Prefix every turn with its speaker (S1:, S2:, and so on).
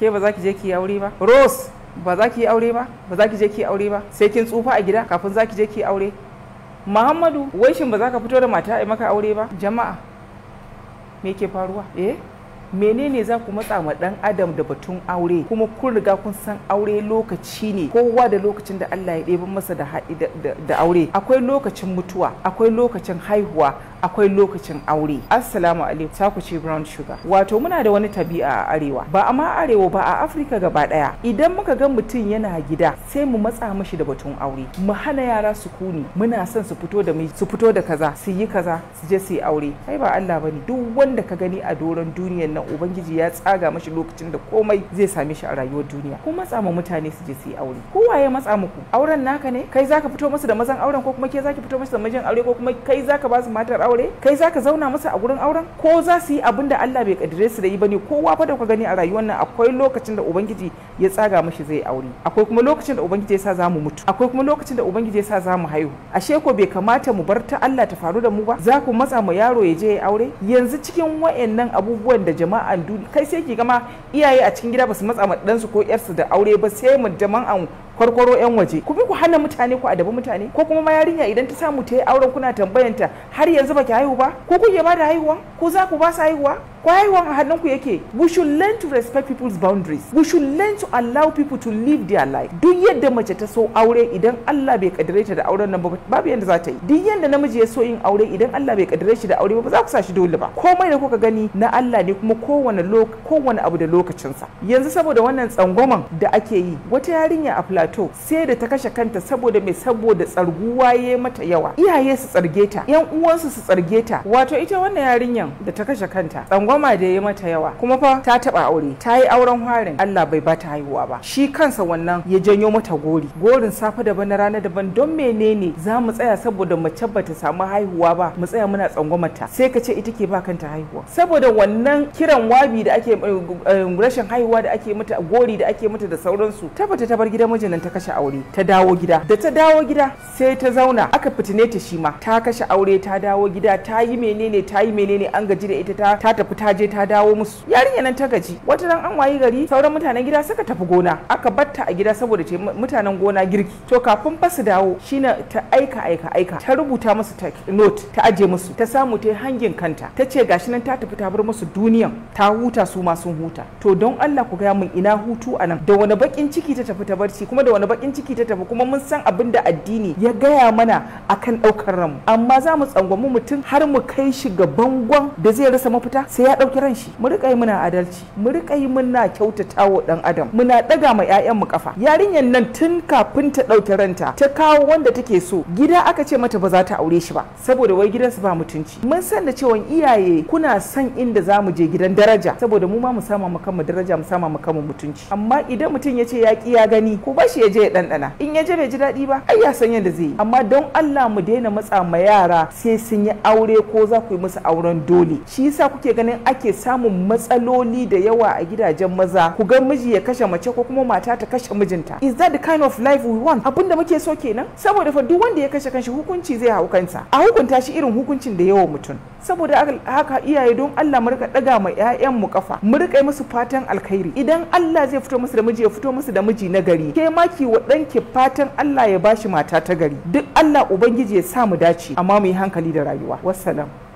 S1: Ke ba za ki je ki yi aure ba? Rose, ba za ki yi aure ba? Ba za ki je ki yi aure ba? Sai kin tsufa a gida kafin za ki je ki yi aure? Muhammadu, wai shin ba za ka fito da mata a maka aure ba? Jama'a, me ke faruwa? Eh? Menene za ku matsa ma dan adam da batun aure, kuma kun riga kun san aure lokaci ne, kowa da lokacin da Allah ya ɗeba masa da aure. Akwai lokacin mutuwa, akwai lokacin haihuwa, akwai lokacin aure. Assalamu alaikum, ta ku ce Brown Sugar. Wato muna da wani tabi'a a arewa, ba amma arewa ba, a Afirka gaba daya. Idan muka ga mutum yana gida, sai mu matsa mishi da batun aure, mu hana yara sukuni, muna son su fito da su fito da kaza, su yi kaza, su je su yi aure. Ai ba Allah bane. Duk wanda ka gani a doron duniyar nan, Ubangiji ya tsaga mashi lokacin da komai zai same shi a rayuwar duniya. Ku matsa ma mutane su je su yi aure. Kowa ya matsa muku auren naka ne? Kai zaka fito musu da mazan auren, ko kuma ke zaki fito musu da mijin aure, ko kuma kai zaka ba su matar aure? Kai zaka zauna musu a gurin auren? Ko za su yi abin da Allah bai kaddare su da yi bane? Kowa fa da ku gani a rayuwar nan, akwai lokacin da Ubangiji ya tsaga mashi zai aure, akwai kuma lokacin da Ubangiji ya sa za mu mutu, akwai kuma lokacin da Ubangiji ya sa za mu haihu. Ashe ko bai kamata mu bar ta Allah ta faru da mu ba? Za ku matsa ma yaro ya je ya aure yanzu cikin wayannan abubuwan da jama'an duniya kai, sai ki gama iyaye a cikin gida ba su matsa ma ɗansu ko yarsu da aure ba, sai mu jama'an kwarkwaro yan waje ku bi ku hana mutane, ku adabi mutane. Ko kuma ma yarinya idan ta samu ta yi auren, kuna tambayanta, har yanzu baki haihu ba? Ko kuke ba da haihuwan? Ko za ku ba su haihuwa? Ko haihuwan a hannunku yake? We should learn to respect people's boundaries. We should learn to allow people to live their life. Duk yadda mace ta so aure, idan Allah bai kaddare ta da auren nan ba, babu yadda za ta yi. Duk yadda namiji ya so yin aure, idan Allah bai kaddare shi da aure ba, za ku sa shi dole ba. Komai da kuka gani na Allah ne, kuma kowane abu da lokacinsa. Yanzu saboda wannan tsangwaman da ake yi, wata yarinya a Plateau sai da ta kashe kanta. Saboda mai? Saboda tsarguwa ya mata yawa. Iyaye su tsarge ta, yan uwansu su tsarge ta. Wato ita wannan yarinyan da ta kashe kanta, tsangwama da ya mata yawa. Kuma fa ta taba aure, ta yi auren harin, Allah bai bata haihuwa ba. Shi kansa wannan ya janyo mata gori, gorin safe daban, na rana daban. Don menene za mu tsaya saboda mace bata samu haihuwa ba, mu tsaya muna tsangwamata, sai ka ce ita ke ba kanta haihuwa? Saboda wannan kiran wabi da ake, rashin haihuwa da ake mata, gori da ake mata da sauransu, ta fita ta bar gidan mijin nan, ta kashe aure, ta dawo gida. Da ta dawo gida sai ta zauna, aka fitine ta. Shi ma ta kashe aure, ta dawo gida, ta yi menene, ta yi menene, an gaji da ita, ta tafi, ta je ta dawo musu. Yarinya nan ta gaji. Wata ran an wayi gari, sauran mutanen gida suka tafi gona, aka batta a gida saboda ce mutanen gona girki. To kafin fa su dawo, shine ta aika aika aika, ta rubuta musu note, ta aje musu, ta samu ta yi hanging kanta. Ta ce gashi nan ta tafi, ta bar musu duniyan, ta huta, su ma sun huta. To don Allah ku gaya min, ina hutu anan? Da wani bakin ciki ta tafi ta barci, kuma da wani bakin ciki ta tafi? Kuma mun san abin da addini ya gaya mana akan ɗaukar ranmu, amma za mu tsangwami mutum har mu kai shi ga bangon da zai rasa mafita, sai ya ɗauki ran shi. Mu riƙa yi muna adalci, mu riƙa yi muna kyautata wa ɗan adam, muna ɗaga ma 'ya'yan mu kafa. Yarinyar nan tun kafin ta ɗauki ranta, ta kawo wanda take so gida, aka ce mata ba za ta aure shi ba saboda wai gidansu ba mutunci. Mun san da cewa iyaye kuna son inda za mu je gidan daraja, saboda mu ma mu sama mu kanmu daraja, mu sama mu kanmu mutunci. Amma idan mutum ya ce ya ki ya gani, ko ba shi ya je ya ɗanɗana. In ya je bai ji daɗi ba, ai ya san yadda zai yi. Amma don Allah mu daina matsa ma yara sai sun yi aure, ko za ku yi musu auren dole. Shi yasa kuke ganin ake samun matsaloli da yawa a gidajen maza, ku ga miji ya kashe mace ko kuma mata ta kashe mijinta. Is that the kind of life we want? Abin da muke so kenan? Saboda fa duk wanda ya kashe kanshi, hukunci zai hau kansa, a hukunta shi irin hukuncin da yawa mutum. Saboda haka iyaye, don Allah mu rika daga ma 'ya'yan mu kafa, mu rika yi musu fatan alkhairi. Idan Allah zai fito musu da miji, ya fito musu da miji na gari. Ke ma ki wa ɗanki fatan Allah ya bashi mata ta gari. Duk Allah Ubangiji ya sa mu dace, amma mu yi hankali da rayuwa. Wassalam.